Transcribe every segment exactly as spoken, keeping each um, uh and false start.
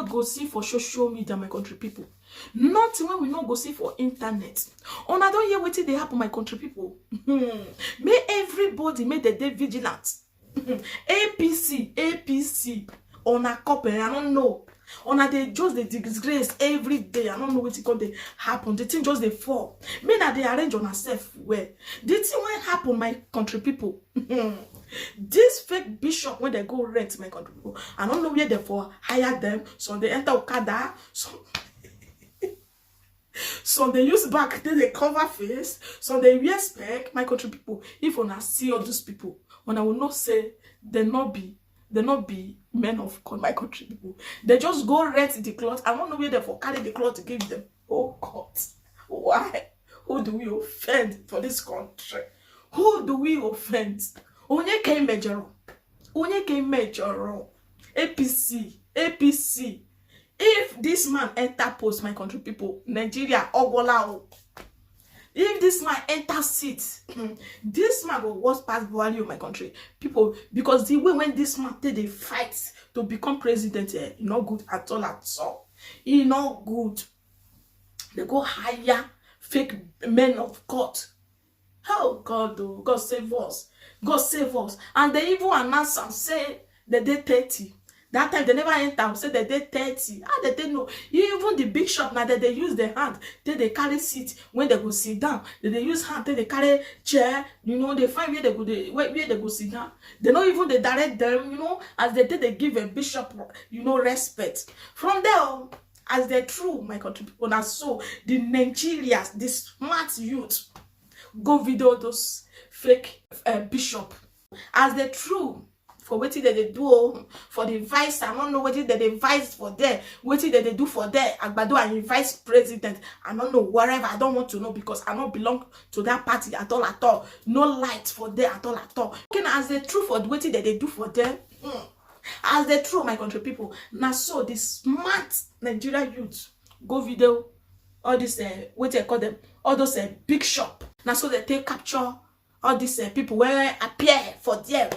go see for social media, my country people. Nothing wey we no go see for internet. Una don hear wetin dey happen, my country people. Hmm. Make everybody, make dem dey vigilant. A P C, A P C, una couple, I don't know. Una dey just dey disgrace every day. I don't know wetin come dey happen. The thing just dey fall. Make una dey arrange una self well. The thing wey happen, my country people. This fake bishop wey dem go rent, my country people, I don't know where dem for hire them. Some dey enter okada, some some dey use bag take dey cover face, some dey wear spec. My country people, if una see all those people, una will know say dem no be, dem no be men of God, my country people. Dem just go rent the cloth. I don't know where dem for carry the cloth give them. Oh God, why? Who do we offend for this country? Who do we offend? Onye ka e mejọrọ? Onye ka e mejọrọ? A P C, A P C. If this man enter post, my country people, Nigeria, ogwola o. If this man enter seat, this man go worse pass Buhari o, my country people, because the way wey this man take dey fight to become president, eh, e no good at all, at all. E no good. Dem go hire fake men of God. Oh God, oh God, save us. God, save us. And dem even announce am say dem dey thirty. That time dem never enter am say dem dey thirty. How dem take know? Even the bishop, na dem dey use the hand take dey carry seat when dem go sit down. Dem dey use hand take dey carry chair, you know, dey find where dem go dey, where, where dem go sit down. Dem no even dey direct them, you know, as dem take dey give a bishop, you know, respect. From there o, as dem through, my country people, na so the Nigerians, the smart youth, go video those fake, eh, bishop. As dem through for wetin dem dey do o, for the vice, I no know wetin dem dey vice for there, wetin dem dey do for there. Agbado and him vice president, I no know, wherever, I don't want to know, because I no belong to that party at all, at all. No light for there at all, at all. Okay, na as dem through for wetin dem dey do for there, hmm, as dem through, my country people, na so the smart Nigeria youth go video all this, eh, wetin I call them, all those, eh, big shop. Na so dem take capture all these, eh, people wey appear for there.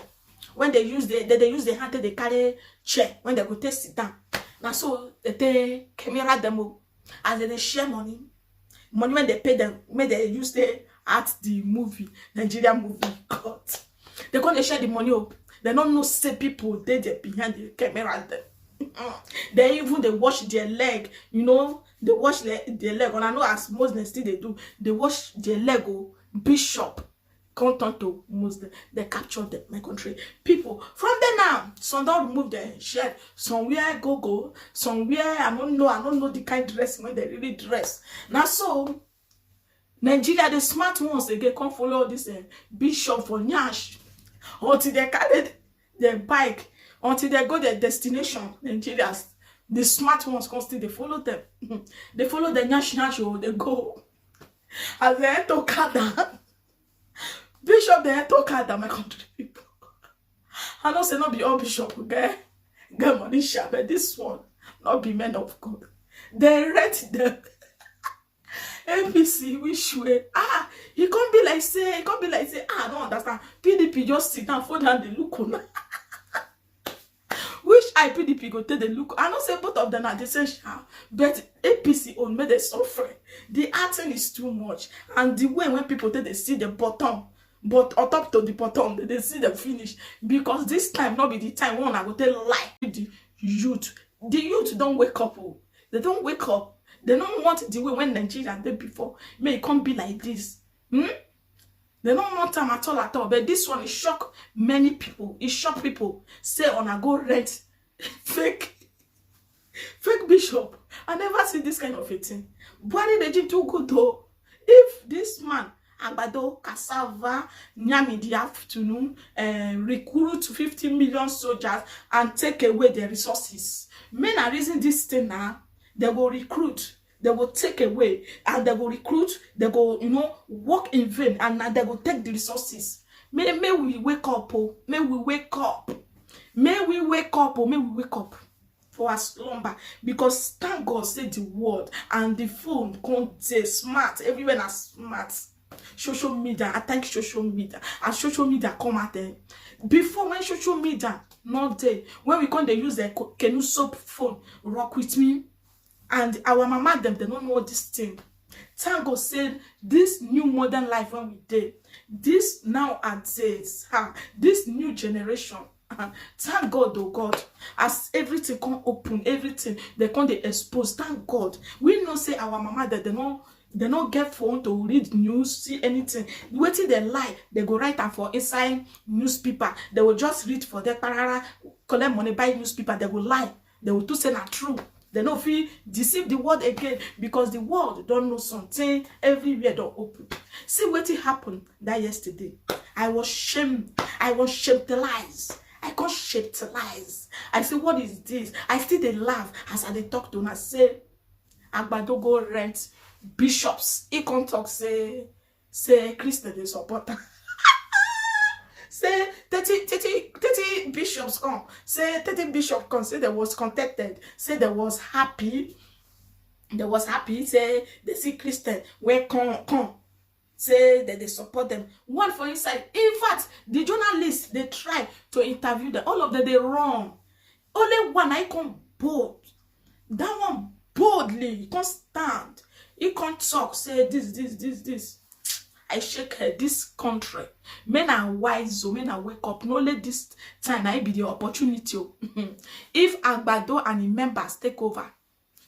When dem use the, dem dey use the hand take dey carry chair when dem go take sit down. Na so dem take camera them o. As dem dey share money, money wey dem pay them, make dem use take act the movie, Nigeria movie. God. Dem come dey share the money o. Dem no know say people dey there behind the camera dem. Dem even dey wash their leg, you know, dey wash le-, their leg. Una know as Muslims still dey do, dey wash their leg o. Bishop come turn to Muslim. Dem capture them, my country people. From there now, some don remove their shirt, some wear gogo, some wear, I no know, I no know the kind dress wey dem really dress. Na so Nigeria, the smart ones again, come follow all this, eh, bishop for nyash until dem carry their bike, until dem go their destination. Nigerians, the smart ones, come still dey follow them. Dey follow the nyash nyash o, dey go. As dem enter okada, bishop dey enter okada, my country people. I know say no be all bishop get, get money sha, but this one no be men of God. Dem rent them. A P C, which way? Ah, e come be like say, e come be like say, ah, I don't understand. P D P just sit down, fold hand, dey look una. Which eye P D P go take dey look? I know say both of them are the same sha, but A P C own, make dem suffer. The acting is too much, and the way when people take dey see the bottom, but on top to the bottom, dem dey see the finish, because this time no be the time wey una go take lie with the youth. The youth don wake up o. Dem don wake up. Dem no want the way when Nigeria dey before, make e come be like this. Hmm? Dem no want am at all, at all. But this one, e shock many people. E shock people. Say una go rent fake, fake bishop. I never see this kind of a thing. Buhari regime too good o. If this man, Agbado, cassava, nyam in the afternoon, eh, recruit fifty million soldiers and take away their resources, make una reason this thing now. Dem go recruit, dem go take away, and dem go recruit, dem go, you know, work in vain, and na dem go take the resources. May, may we wake up o, may we wake up, may we wake up o, may we wake up for our slumber, because thank God say the world and the phone come dey smart, everywhere na smart. Social media, I thank social media. As social media come out, eh, before, when social media not there, when we come dey use the co- canoe soap phone, rock with me, and our mama dem, they don't know this thing. Thank God say this new modern life when we dey, this nowadays, ha, this new generation, thank God, oh God, as everything come open, everything they come dey expose. Thank God. We know say our mama dem, they no they no get phone to read news, see anything. Wetin they lie, they go write am for inside newspaper. They will just read for their parara, collect money, buy newspaper. They go lie. They will too say na true. They no fit deceive the world again, because the world don't know something. Everywhere don't open. See wetin happen that yesterday. I was shame. I was shamefulized. I got shamefulized. I say, what is this? I still dey laugh as I dey talk to una say, Agbado go rent bishops. He come talk say, say Christian dey support am. Say thirty, thirty, thirty bishops come. Say thirty bishops come. Say they was contented. Say they was happy. They was happy. Say they see Christian wey come, come. Say that they support them. One for inside. In fact, the journalists, they try to interview them. All of them, they run. Only one, I come bold. That one boldly, he come stand. He come talk, say this, this, this, this. I shake her, this country. Men are wise, so men are wake up. No let this time, I be the opportunity, oh. If Agbado and the members take over,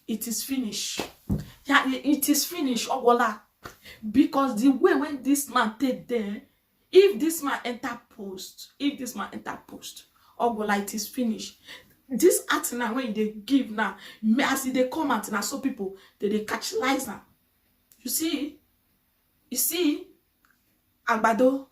it is finish. Yeah, it is finish, Owola. Because the way when this man take there, if this man enter post, if this man enter post, Owola, it is finish. This art now when they give now, me- as they come out now, so people they, they catch lies now. You see, you see, Agbado,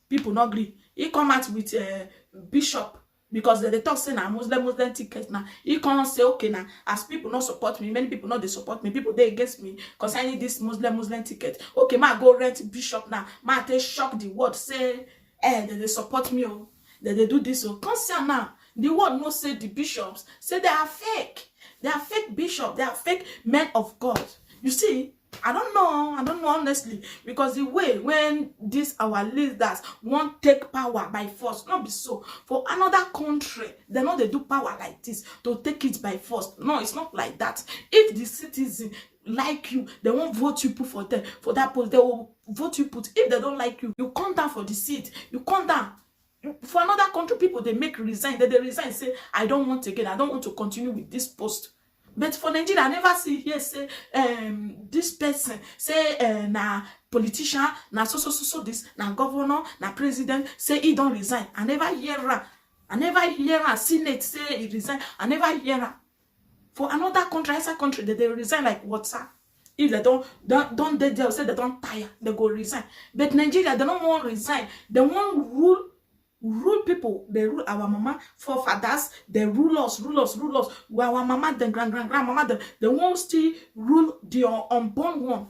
people not agree. He come out with a bishop because they, they talk say na Muslim, Muslim ticket now. He come say, okay now, as people not support me, many people not they support me, people they against me concerning this Muslim, Muslim ticket. Okay, ma go rent bishop now. Ma they shock the world, say, eh, they, they support me, oh, they, they do this, oh. Come see am now. The world no say the bishops, say they are fake. They are fake bishop. They are fake men of God. You see, I don't know. I don't know honestly, because the way when this our leaders want take power by force, not be so. For another country, they know they do power like this to take it by force. No, it's not like that. If the citizen like you, they won't vote you put for them for that post. They will vote you put. If they don't like you, you come down for the seat. You come down. For another country, people they make resign. They, they resign, say, I don't want again. I don't want to continue with this post. But for Nigeria, I never see here say, um, this person say, uh, na politician, na so, so, so, so this, na governor, na president, say he don't resign. I never hear her. I never hear her. Senate say he resign. I never hear her. For another country, outside country, they, they resign like water. If they don't, don't, don't they, they say they don't tire, they go resign. But Nigeria, they don't want resign. They want rule, rule people. They rule our mama, forefathers. They rule us, rule us, rule us. Well, our mama, then grand, grand, grandmama, they, they won't still rule the un- unborn one.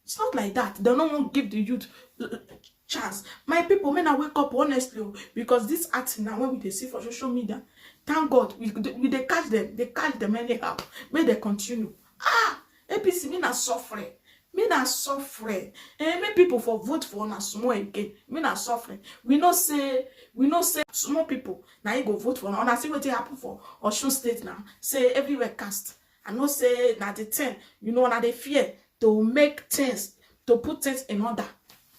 It's not like that. They don't want give the youth uh, chance. My people, men, I wake up honestly, oh, because this acting now when we they see for social media, thank God we, we they catch them, they catch them anyhow. May they continue. Ah, A P C, me na suffering. Me na suffering. Eh, make people for vote for una small again. Me na suffering. We know say, we know say small people, now you go vote for una. Una see what happen for Osun State now. Say everywhere cast. I know say na the thing, you know, na the fear to make things, to put things in order.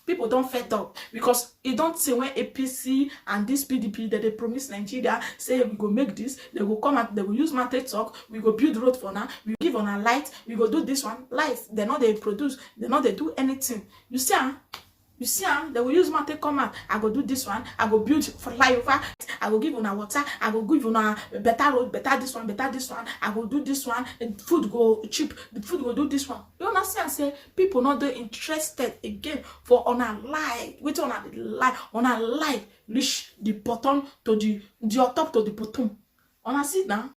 People don't fed up because it don't say when A P C and this P D P that they promise Nigeria, say we go make this, they go come out, they go use matter talk, we go build road for now, we give on our light, we go do this one. Light, they know they produce, they know they do anything. You see, ah? You see, ah? They will use matter come out. I go do this one. I go build flyover. I go give una water. I go give una better road, better this one, better this one. I go do this one. And food go cheap. The food go do this one. You understand? Say people not they interested again for on a lie. Wait on a lie. On a lie. Reach the bottom to the the top to the bottom. On a sit now.